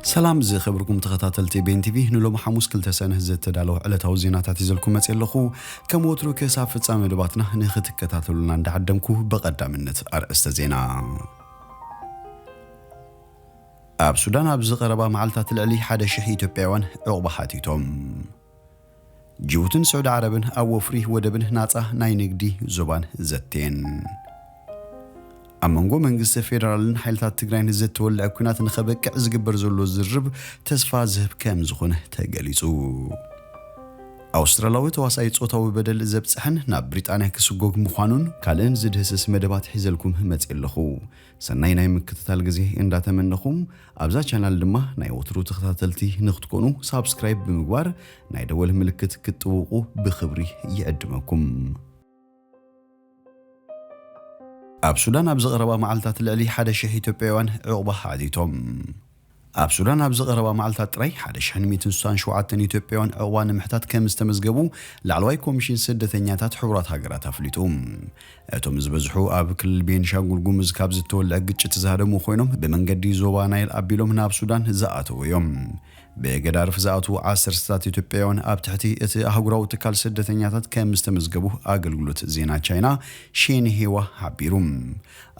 ሰላም ዝኸበርኩም ተኸታተልቲ ቤን ቲቪ፣ ንሎሚ ሓሙስ ክልተ ሰነ ዝተዳለወ ዕለታዊ ዜናታት ሒዘልኩም መጽየ ኣለኹ። ከም ወትሩ ክሳብ ፍጻመ መደባትና ንኽትከታተሉና እንዳዓደምኩ ብቐዳምነት ኣርእስተ ዜና። ኣብ ሱዳን ኣብ ዝቐረባ መዓልታት ልዕሊ ሓደ ሽሕ ኢትዮጵያውያን ዕቑባ ሓቲቶም። ጅቡትን ስዑዲ ዓረብን ኣብ ወፍሪ ወደብን ናጻ ናይ ንግዲ ዞባን ዘትየን። ኣብ መንጎ መንግስቲ ፌደራልን ሓይልታት ትግራይን ዝተወልዐ ኲናት ንኸበቅዕ ዝግበር ዘሎ ዝርርብ ተስፋ ዝህብ ከም ዝኾነ ተገሊጹ። ኣውስትራላዊ ተዋሳኢ ጾታዊ በደል ዘብጽሐን ናብ ብሪጣንያ ክስጎግ ምዃኑን ካልእን ዝድህስስ መደባት ሒዘልኩም መጽየ ኣለኹ። ሰናይ ናይ ምክትታል ግዜ እንዳተመነኹም፣ ኣብዛ ቻናል ድማ ናይ ወትሩ ተኸታተልቲ ንክትኮኑ ሳብስክራይብ ብምግባር ናይ ደወል ምልክት ክትጥውቑ ብኽብሪ ይዕድመኩም። ኣብ ሱዳን ኣብ ዝቐረባ መዓልታት ልዕሊ ሓደ ሽሕ ኢትዮጵያውያን ዕቑባ ሓቲቶም። ኣብ ሱዳን ኣብ ዝቐረባ መዓልታት ጥራይ ሓደ ሽሕን ሚእትን ስሳን ሸውዓተን ኢትዮጵያውያን ዕቑባ ንምሕታት ከም ዝተመዝገቡ ላዕለዋይ ኮሚሽን ስደተኛታት ሕቡራት ሃገራት ኣፍሊጡ። እቶም ዝበዝሑ ኣብ ክልል ቤንሻንጉል ጉሙዝ ካብ ዝተወልዐ ግጭት ዝሃደሙ ኮይኖም፣ ብመንገዲ ዞባ ናይል ኣቢሎም ናብ ሱዳን ዝኣተዉ እዮም። ብገዳርፍ ዝኣትዉ ዓሰርተታት ኢትዮጵያውያን ኣብ ትሕቲ እቲ ኣህጉራዊ ትካል ስደተኛታት ከም ዝተመዝገቡ ኣገልግሎት ዜና ቻይና ሼንሄዋ ሓቢሩ።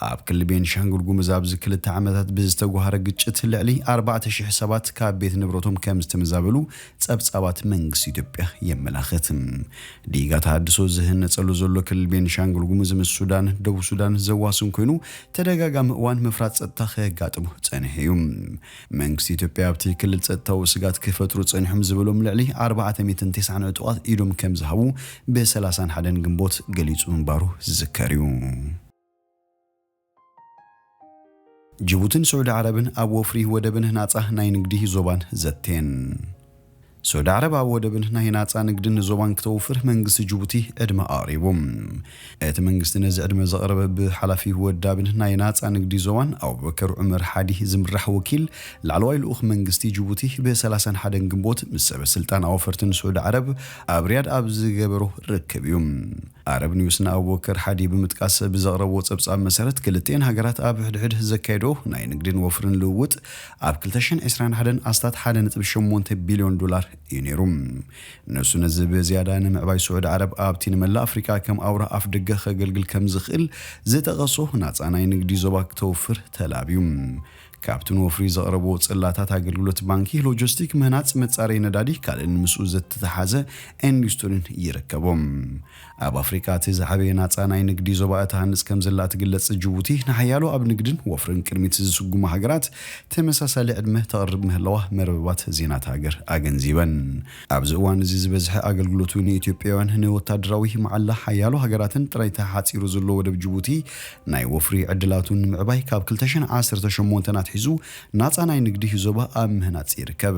ኣብ ክልል ቤንሻንጉል ጉሙዝ ኣብዚ ክልተ ዓመታት ብዝተጓሃረ ግጭት ልዕሊ ኣርባዕተ ሽሕ ሰባት ካብ ቤት ንብረቶም ከም ዝተመዛበሉ ጸብጻባት መንግስቲ ኢትዮጵያ የመላኽት። ዲጋ ተሃድሶ ዝህነጸሉ ዘሎ ክልል ቤንሻንጉል ጉሙዝ ምስ ሱዳን፣ ደቡብ ሱዳን ዘዋስን ኮይኑ፣ ተደጋጋሚ እዋን ምፍራስ ጸጥታ ከጋጥሞ ጸኒሑ እዩ። መንግስቲ ኢትዮጵያ ኣብቲ ክልል ጸጥታዊ ስጋት ክፈጥሩ ጸኒሖም ዝበሎም ልዕሊ ኣርባዕተ ሚእትን ተስዓን ዕጡቓት ኢዶም ከም ዝሃቡ ብሰላሳን ሓደን ግንቦት ገሊጹ ምንባሩ ዝዝከር እዩ። ጅቡትን ስዑዲ ዓረብን ኣብ ወፍሪ ወደብን ናጻ ናይ ንግዲ ዞባን ዘትየን። ስዑዲ ዓረብ ኣብ ወደብን ናይ ናጻ ንግድን ዞባን ክተውፍር መንግስቲ ጅቡቲ ዕድመ ኣቕሪቡ። እቲ መንግስቲ ነዚ ዕድመ ዘቕረበ ብሓላፊ ወዳብን ናይ ናጻ ንግዲ ዞባን ኣቡበከር ዑመር ሓዲ ዝምራሕ ወኪል ላዕለዋይ ልኡኽ መንግስቲ ጅቡቲ ብሰላሳን ሓደን ግንቦት ምስ ሰበ ስልጣን ኣወፈርትን ስዑዲ ዓረብ ኣብ ሪያድ ኣብ ዝገበሮ ርክብ እዩ። ኣረብ ኒውስ ንኣቡበከር ሓዲ ብምጥቃስ ብዘቕረቦ ጸብጻብ መሰረት፣ ክልቲኤን ሃገራት ኣብ ሕድሕድ ዘካየዶ ናይ ንግድን ወፍርን ልውውጥ ኣብ ክልተ ሽሕን ዕስራን ሓደን ኣስታት ሓደ ነጥቢ ሸሞንተ ቢልዮን ዶላር እዩ ነይሩ። ንሱ ነዚ ብዝያዳ ንምዕባይ ስዑዲ ዓረብ ኣብቲ ንመላእ ኣፍሪቃ ከም ኣውራ ኣፍ ደገ ከገልግል ከም ዝኽእል ዝጠቐሶ ናጻ ናይ ንግዲ ዞባ ክተውፍር ተላብዩ። ካብቲ ንወፍሪ ዘቕረቦ ጽላታት ኣገልግሎት ባንኪ፣ ሎጂስቲክ፣ ምህናጽ፣ መጻረይ ነዳዲ ካልእን ምስኡ ዝተተሓዘ ኢንዱስትሪን ይርከቦም። ኣብ ኣፍሪቃ እቲ ዝዓበየ ናጻ ናይ ንግዲ ዞባ እትሃንጽ ከም ዘላ ትግለጽ ጅቡቲ፣ ንሓያሎ ኣብ ንግድን ወፍርን ቅድሚት ዝስጉሙ ሃገራት ተመሳሳሊ ዕድመ ተቕርብ ምህላዋ መርበባት ዜና እታ ሃገር ኣገንዚበን። ኣብዚ እዋን እዚ ዝበዝሐ ኣገልግሎቱ ንኢትዮጵያውያን ንወታደራዊ መዓላ ሓያሎ ሃገራትን ጥራይ ተሓጺሩ ዘሎ ወደብ ጅቡቲ፣ ናይ ወፍሪ ዕድላቱ ንምዕባይ ካብ ክልተ ሽሕን ዓሰርተ ሸሞንተን ኣትሒዙ ናጻ ናይ ንግዲ ዞባ ኣብ ምህናጽ ይርከብ።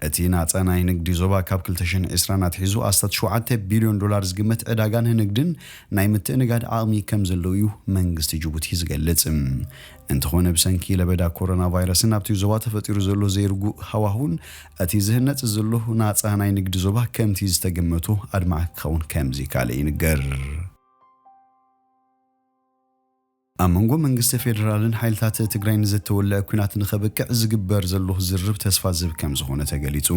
እቲ ናጻ ናይ ንግዲ ዞባ ካብ ክልተ ሽሕን ዕስራን ኣትሒዙ ኣስታት ሸውዓተ ቢልዮን ዶላር ዝግመት ዕዳጋን ንግድን ናይ ምትእንጋድ ዓቕሚ ከም ዘለዎ እዩ መንግስቲ ጅቡቲ ዝገልጽ። እንተኾነ፣ ብሰንኪ ለበዳ ኮሮና ቫይረስን ኣብቲ ዞባ ተፈጢሩ ዘሎ ዘይርጉእ ሃዋሁን፣ እቲ ዝህነጽ ዘሎ ናጻ ናይ ንግዲ ዞባ ከምቲ ዝተገመቶ ኣድማዒ ክኸውን ከም ዘይከኣለ ይንገር። ኣብ መንጎ መንግስቲ ፌደራልን ሓይልታት ትግራይን ዝተወልዐ ኲናት ንኸብቅዕ ዝግበር ዘሎ ዝርርብ ተስፋ ዝህብ ከም ዝኾነ ተገሊጹ።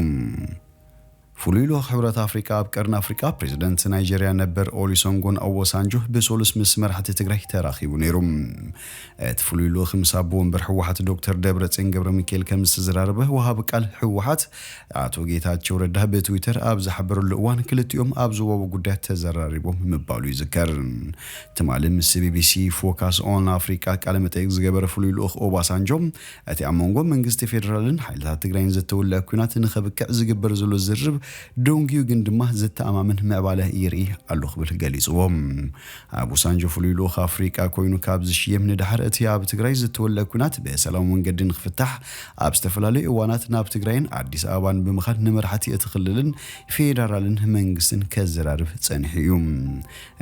ፍሉይ ልኡኽ ሕብረት ኣፍሪቃ ኣብ ቀርኒ ኣፍሪቃ፣ ፕሬዚደንት ናይጄርያ ነበር ኦሉሰንጎን ኦባሳንጆ ብሰሉስ ምስ መራሕቲ ትግራይ ተራኺቡ ነይሩ። እቲ ፍሉይ ልኡኽ ምስ ኣቦ ወንበር ህወሓት ዶክተር ደብረጽዮን ገብረ ሚካኤል ከም ዝተዘራረበ ወሃቢ ቃል ህወሓት ኣቶ ጌታቸው ረዳ ብትዊተር ኣብ ዝሓበረሉ እዋን፣ ክልቲኦም ኣብ ዞባዊ ጉዳያት ተዘራሪቦም ምባሉ ይዝከር። ትማሊ ምስ ቢቢሲ ፎካስ ኦን ኣፍሪቃ ቃለ መጠይቅ ዝገበረ ፍሉይ ልኡኽ ኦባሳንጆ፣ እቲ ኣብ መንጎ መንግስቲ ፌደራልን ሓይልታት ትግራይን ዝተወልዐ ኲናት ንኸብቅዕ ዝግበር ዘሎ ዝርርብ ደንጉዩ፣ ግን ድማ ዘተኣማምን ምዕባለ ይርኢ ኣሎ ክብል ገሊጽዎ። ኣቡሳንጆ ፍሉይ ልኡኽ ኣፍሪቃ ኮይኑ ካብ ዝሽየም ንድሓር፣ እቲ ኣብ ትግራይ ዝተወልዐ ኲናት ብሰላማዊ መንገዲ ንኽፍታሕ ኣብ ዝተፈላለዩ እዋናት ናብ ትግራይን ኣዲስ ኣበባን ብምኻድ ንመራሕቲ እቲ ክልልን ፌደራልን መንግስትን ከዘራርብ ጸኒሑ እዩ።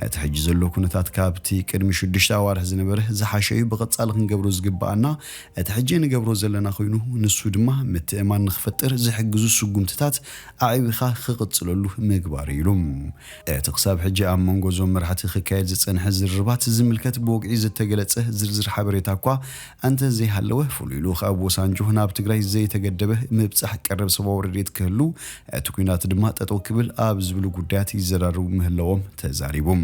እቲ ሕጂ ዘሎ ኩነታት ካብቲ ቅድሚ ሽዱሽተ ኣዋርሕ ዝነበረ ዝሓሸ እዩ። ብቐጻሊ ክንገብሮ ዝግብኣና እቲ ሕጂ ንገብሮ ዘለና ኮይኑ፣ ንሱ ድማ ምትእማን ንኽፈጥር ዝሕግዙ ስጉምትታት ኣዕቢ ክቕጽለሉ ምግባር ኢሉ። እቲ ክሳብ ሕጂ ኣብ መንጎ እዞም መራሕቲ ክካየድ ዝጸንሐ ዝርርባት ዝምልከት ብወግዒ ዝተገለጸ ዝርዝር ሓበሬታ እኳ እንተ ዘይሃለወ፣ ፍሉይ ልኡኽ ኣብ ወሳንጆ ናብ ትግራይ ዘይተገደበ ምብጻሕ ቀረብ ሰብኣዊ ረድኤት ክህሉ፣ እቲ ኲናት ድማ ጠጠው ክብል ኣብ ዝብሉ ጉዳያት ይዘራረቡ ምህላዎም ተዛሪቦም።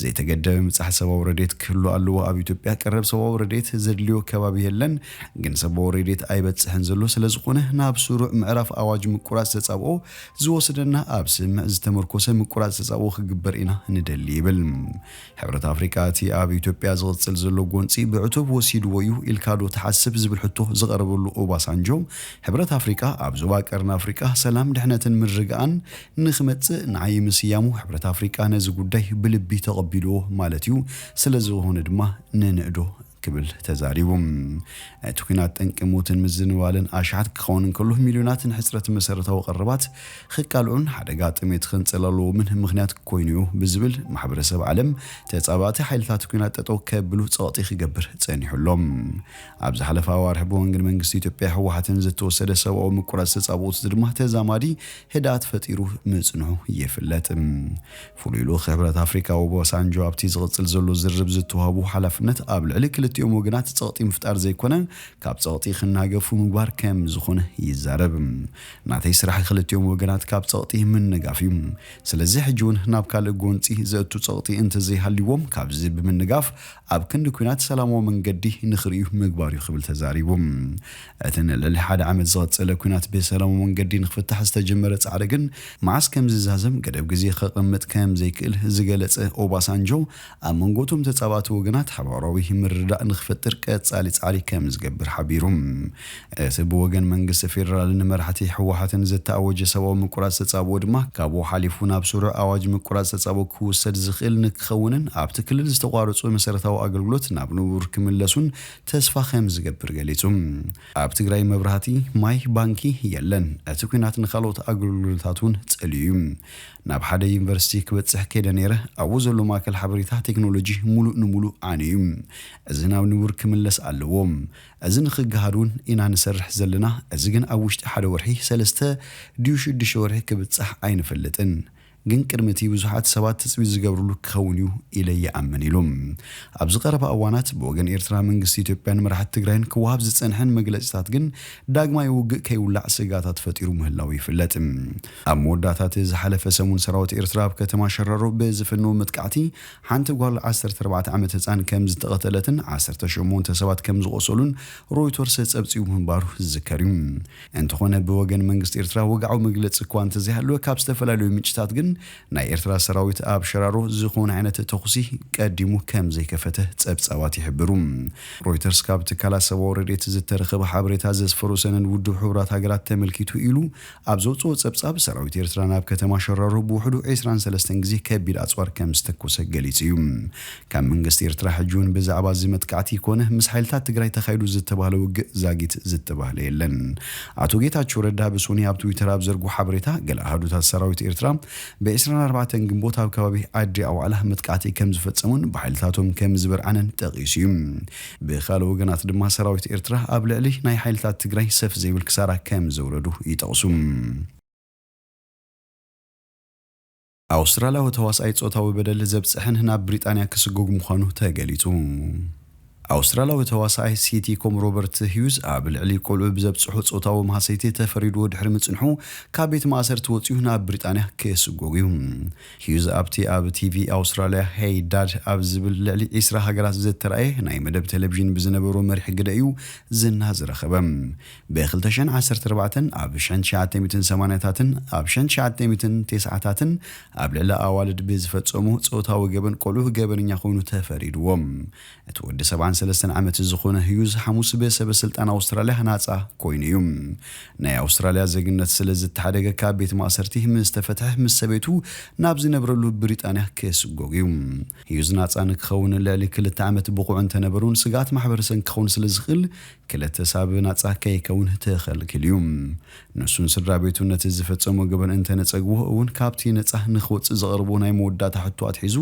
ዘይተገደበ ምብጻሕ ሰብኣዊ ረድኤት ክህሉ ኣለዎ። ኣብ ኢትዮጵያ ቀረብ ሰብኣዊ ረድኤት ዘድልዮ ከባቢ የለን፣ ግን ሰብኣዊ ረድኤት ኣይበጽሕን ዘሎ። ስለ ዝኾነ ናብ ስሩዕ ምዕራፍ ኣዋጅ ምቁራጽ ተጻብኦ ዝወስደና ኣብ ስምምዕ ዝተመርኮሰ ምቁራጽ ተጻብኦ ክግበር ኢና ንደሊ ይብል። ሕብረት ኣፍሪቃ እቲ ኣብ ኢትዮጵያ ዝቕጽል ዘሎ ጎንጺ ብዕቱብ ወሲድዎ እዩ ኢልካ ዶ ትሓስብ ዝብል ሕቶ ዝቐረበሉ ኦባሳንጆ፣ ሕብረት ኣፍሪቃ ኣብ ዞባ ቀርኒ ኣፍሪቃ ሰላም፣ ድሕነትን ምርግኣን ንኽመጽእ ንዓይ ምስያሙ፣ ሕብረት ኣፍሪቃ ነዚ ጉዳይ ብልቢ ተቐቢልዎ ማለት እዩ። ስለ ዝኾነ ድማ ንንእዶ ክብል ተዛሪቡ። እቲ ኲናት ጠንቂ ሞትን ምዝንባልን ኣሽሓት ክኸውን እንከሎ፣ ሚልዮናት ንሕጽረት መሰረታዊ ቀረባት ክቃልዑን ሓደጋ ጥሜት ክንጸላለዎምን ምኽንያት ኮይኑ እዩ ብዝብል፣ ማሕበረሰብ ዓለም ተጻባእቲ ሓይልታት ኲናት ጠጠው ከብሉ ጸቕጢ ክገብር ጸኒሑ ኣሎ። ኣብ ዝሓለፈ ኣዋርሕ ብወንግን መንግስቲ ኢትዮጵያ ህወሓትን ዝተወሰደ ሰብኣዊ ምቁራጽ ተጻብኦት ድማ ተዛማዲ ህድኣት ፈጢሩ ምጽንሑ ይፍለጥ። ፍሉይ ልኡኽ ሕብረት ኣፍሪካ ኦባሳንጆ ኣብቲ ዝቕጽል ዘሎ ዝርርብ ዝተዋህቡ ሓላፍነት ኣብ ልዕሊ ክልቲኦም ወገናት ጸቕጢ ምፍጣር ዘይኮነ፣ ካብ ጸቕጢ ክናገፉ ምግባር ከም ዝኾነ ይዛረብ። ናተይ ስራሕ ክልቲኦም ወገናት ካብ ጸቕጢ ምንጋፍ እዩ። ስለዚ ሕጂ እውን ናብ ካልእ ጎንጺ ዘእቱ ጸቕጢ እንተዘይሃልይዎም ካብዚ ብምንጋፍ ኣብ ክንዲ ኲናት ሰላማዊ መንገዲ ንኽርእዩ ምግባር እዩ ክብል ተዛሪቡ። እቲ ንልዕሊ ሓደ ዓመት ዝቐጸለ ኲናት ብሰላማዊ መንገዲ ንኽፍታሕ ዝተጀመረ ጻዕሪ ግን መዓስ ከም ዝዛዘም ገደብ ግዜ ከቐምጥ ከም ዘይክእል ዝገለጸ ኦባሳንጆ፣ ኣብ መንጎ እቶም ተጻባእቲ ወገናት ሓባራዊ ምርድዳእ ንኽፈጥር ቀጻሊ ጻዕሪ ከም ዝገብር ሓቢሩ። እቲ ብወገን መንግስቲ ፌደራልን መራሕቲ ህወሓትን ዝተኣወጀ ሰብኣዊ ምቁራጽ ተጻብኦ ድማ ካብኡ ሓሊፉ ናብ ስሩዕ ኣዋጅ ምቁራጽ ተጻብኦ ክውሰድ ዝኽእል ንክኸውንን ኣብቲ ክልል ዝተቋረጹ መሰረታዊ ኣገልግሎት ናብ ንቡር ክምለሱን ተስፋ ከም ዝገብር ገሊጹ። ኣብ ትግራይ መብራህቲ፣ ማይ፣ ባንኪ የለን። እቲ ኲናት ንኻልኦት ኣገልግሎታት እውን ጸልዩ እዩ። ናብ ሓደ ዩኒቨርሲቲ ክበጽሕ ከይደ ነይረ። ኣብኡ ዘሎ ማእከል ሓበሬታ ቴክኖሎጂ ሙሉእ ንሙሉእ ዓንዩ እዩ። እዚ ናብ ንቡር ክምለስ ኣለዎ። እዚ ንኽገሃድ እውን ኢና ንሰርሕ ዘለና። እዚ ግን ኣብ ውሽጢ ሓደ ወርሒ፣ ሰለስተ ድዩ ሽዱሽተ ወርሒ ክብጻሕ ኣይንፈልጥን። ግን ቅድሚ እቲ ብዙሓት ሰባት ትጽቢት ዝገብርሉ ክኸውን እዩ ኢለ ይኣምን ኢሉ። ኣብዚ ቀረባ እዋናት ብወገን ኤርትራ መንግስቲ ኢትዮጵያን መራሕቲ ትግራይን ክወሃብ ዝጸንሐን መግለጺታት ግን ዳግማይ ውግእ ከይውላዕ ስጋታት ፈጢሩ ምህላው ይፍለጥ። ኣብ መወዳእታ እቲ ዝሓለፈ ሰሙን ሰራዊት ኤርትራ ኣብ ከተማ ሸራሮ ብዝፈነዎ መጥቃዕቲ ሓንቲ ጓል ዓሰርተ ኣርባዕተ ዓመት ህጻን ከም ዝተቐተለትን ዓሰርተ ሸሞንተ ሰባት ከም ዝቖሰሉን ሮይተርስ ጸብጺቡ ምንባሩ ዝዝከር እዩ። እንተኾነ ብወገን መንግስቲ ኤርትራ ወግዓዊ መግለጺ እኳ እንተዘይሃለወ፣ ካብ ዝተፈላለዩ ምንጭታት ግን ናይ ኤርትራ ሰራዊት ኣብ ሸራሮ ዝኾነ ዓይነት ተኹሲ ቀዲሙ ከም ዘይከፈተ ጸብጻባት ይሕብሩ። ሮይተርስ ካብ ትካላት ሰብኣዊ ረድኤት ዝተረኸበ ሓበሬታ ዘስፈሮ ሰነድ ውድብ ሕቡራት ሃገራት ተመልኪቱ ኢሉ ኣብ ዘውጽኦ ጸብጻብ፣ ሰራዊት ኤርትራ ናብ ከተማ ሸራሮ ብውሕዱ ዕስራን ሰለስተን ግዜ ከቢድ ኣጽዋር ከም ዝተኮሰ ገሊጹ እዩ። ካብ መንግስቲ ኤርትራ ሕጂ እውን ብዛዕባ እዚ መጥቃዕቲ ኮነ ምስ ሓይልታት ትግራይ ተኻይዱ ዝተባህለ ውግእ ዛጊት ዝተባህለ የለን። ኣቶ ጌታቸው ረዳ ብሶኒ ኣብ ትዊተር ኣብ ዘርግሖ ሓበሬታ፣ ገለ ኣሃዱታት ሰራዊት ኤርትራ ብ ዕስራን ኣርባዕተን ግንቦት ኣብ ከባቢ ዓዲ ኣዋዕላ መጥቃዕቲ ከም ዝፈጸሙን ብሓይልታቶም ከም ዝበርዓነን ጠቒሱ እዩ። ብኻልእ ወገናት ድማ ሰራዊት ኤርትራ ኣብ ልዕሊ ናይ ሓይልታት ትግራይ ሰፍ ዘይብል ክሳራ ከም ዘውረዱ ይጠቕሱ። ኣውስትራልያዊ ተዋስኣይ ጾታዊ በደል ዘብጽሕን ናብ ብሪጣንያ ክስጎግ ምዃኑ ተገሊጹ። ኣውስትራልያዊ ተዋስኣይ ሲቲ ኮም ሮበርት ሂዩዝ ኣብ ልዕሊ ቆልዑ ብዘብጽሑ ጾታዊ መሃሰይቲ ተፈሪድዎ ድሕሪ ምጽንሑ፣ ካብ ቤት ማእሰርቲ ወጺኡ ናብ ብሪጣንያ ክስጎግ እዩ። ሂዩዝ ኣብቲ ኣብ ቲቪ ኣውስትራልያ ሄይ ዳድ ኣብ ዝብል ልዕሊ ዒስራ ሃገራት ዝተራእየ ናይ መደብ ቴሌቪዥን ብዝነበሮ መሪሕ ግደ እዩ ዝና ዝረኸበ። ብ ክልተ ሽሕን ዓሰርተ ኣርባዕተን ኣብ ሽሕን ትሽዓተ ሚእትን ሰማንያታትን ኣብ ሽሕን ትሽዓተ ሚእትን ተስዓታትን ኣብ ልዕሊ ኣዋልድ ብዝፈጸሙ ጾታዊ ገበን ቆልዑ ገበነኛ ኮይኑ ተፈሪድዎም። እቲ ወዲ ሰብዓን ሰለስተን ዓመት ዝኾነ ሂዩዝ ሓሙስ ብሰበ ስልጣን ኣውስትራልያ ናጻ ኮይኑ እዩ። ናይ ኣውስትራልያ ዜግነት ስለ ዝተሓደገ ካብ ቤት ማእሰርቲ ምስ ተፈትሐ ምስ ሰበይቱ ናብ ዝነብረሉ ብሪጣንያ ክስጎግ እዩ። ሂዩዝ ናጻ ንክኸውን ልዕሊ ክልተ ዓመት ብቑዕ እንተነበሩን ስግኣት ማሕበረሰብ ክኸውን ስለ ዝኽእል ክልተ ሳብ ናጻ ከይከውን ተኸልኪሉ እዩ። ንሱን ስድራ ቤቱን ነቲ ዝፈጸሞ ገበን እንተነጸግዎ እውን ካብቲ ነጻ ንክወጽእ ዘቕርቦ ናይ መወዳእታ ሕቶ ኣትሒዙ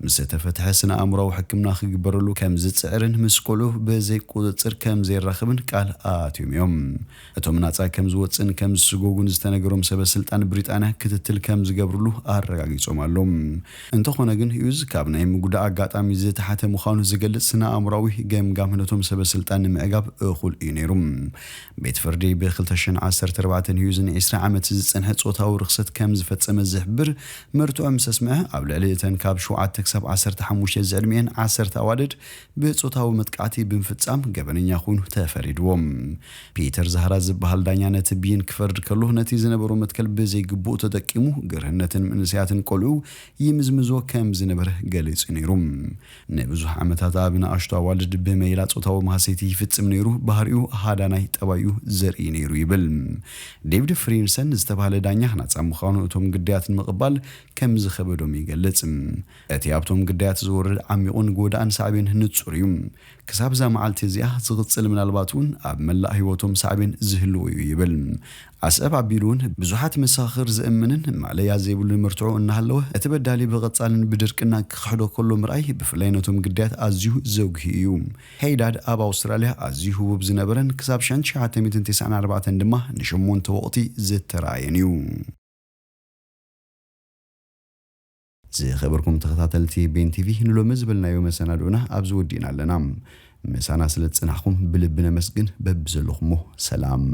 ምስ ተፈትሐ ስነ ኣእምራዊ ሕክምና ክግበረሉ ከም ዝጽዕርን ምስ ቆልዑ ብዘይ ቁፅፅር ከም ዘይራኸብን ቃል ኣትዮም እዮም። እቶም ናፃ ከም ዝወፅእን ከም ዝስጎጉን ዝተነገሮም ሰበ ስልጣን ብሪጣንያ ክትትል ከም ዝገብርሉ ኣረጋጊፆም ኣለዉ። እንተኾነ ግን፣ ሂዩዝ ካብ ናይ ምጉዳእ ኣጋጣሚ ዝተሓተ ምዃኑ ዝገልጽ ስነ ኣእምሮኣዊ ገምጋም ነቶም ሰበ ስልጣን ንምዕጋብ እኹል እዩ ነይሩ። ቤት ፍርዲ ብ2014 ሂዩዝ ን20 ዓመት ዝጸንሐ ጾታዊ ርኽሰት ከም ዝፈጸመ ዝሕብር መርትዖ ምስ ኣስምዐ፣ ኣብ ልዕሊ እተን ካብ ሸውዓተ ክሳብ ዓሰርተ ሓሙሽተ ዝዕድሚኤን ዓሰርተ ኣዋልድ ብጾታዊ መጥቃዕቲ ብምፍጻም ገበነኛ ኮይኑ ተፈሪድዎም። ፒተር ዛህራ ዝበሃል ዳኛ ነቲ ብይን ክፈርድ ከሎ፣ ነቲ ዝነበሮ መትከል ብዘይግቡእ ተጠቂሙ ግርህነትን መንእሰያትን ቆልዑ ይምዝምዞ ከም ዝነበረ ገሊጹ ነይሩ። ንብዙሕ ዓመታት ኣብ ንኣሽቱ ኣዋልድ ብመይላ ጾታዊ ማህሰይቲ ይፍጽም ነይሩ፣ ባህሪኡ ሃዳናይ ጠባዩ ዘርኢ ነይሩ ይብል። ዴቪድ ፍሪንሰን ዝተባህለ ዳኛ ናጻ ምዃኑ እቶም ግዳያት ንምቕባል ከም ዝኸበዶም ይገልጽ። እቲ ኣብቶም ግዳያት ዝወርድ ዓሚቑን ጎዳእን ሳዕቤን ንጹር እዩ። ክሳብ እዛ መዓልቲ እዚኣ ዝቕጽል፣ ምናልባት እውን ኣብ መላእ ህይወቶም ሳዕቤን ዝህልዎ እዩ ይብል። ኣስዕብ ኣቢሉ እውን ብዙሓት መሳኽር ዝእምንን ማለያ ዘይብሉን መርትዖ እናሃለወ፣ እቲ በዳሊ ብቐጻልን ብድርቅና ክኽሕዶ ከሎ ምርኣይ ብፍላይ ነቶም ግዳያት ኣዝዩ ዘጉሂ እዩ። ሄይዳድ ኣብ ኣውስትራልያ ኣዝዩ ህቡብ ዝነበረን ክሳብ ሸንሸዓተ ሚእትን ተስዓን ኣርባዕተን ድማ ንሸሞንተ ወቕቲ ዝተራእየን እዩ። ዝኸበርኩም ተኸታተልቲ ቤን ቲቪ፣ ንሎሚ ዝበልናዮ መሰናድኦና ኣብዚ ወዲእና ኣለና። ምሳና ስለ ዝጸናሕኩም ብልቢ ነመስግን። በብዘለኹሞ ሰላም።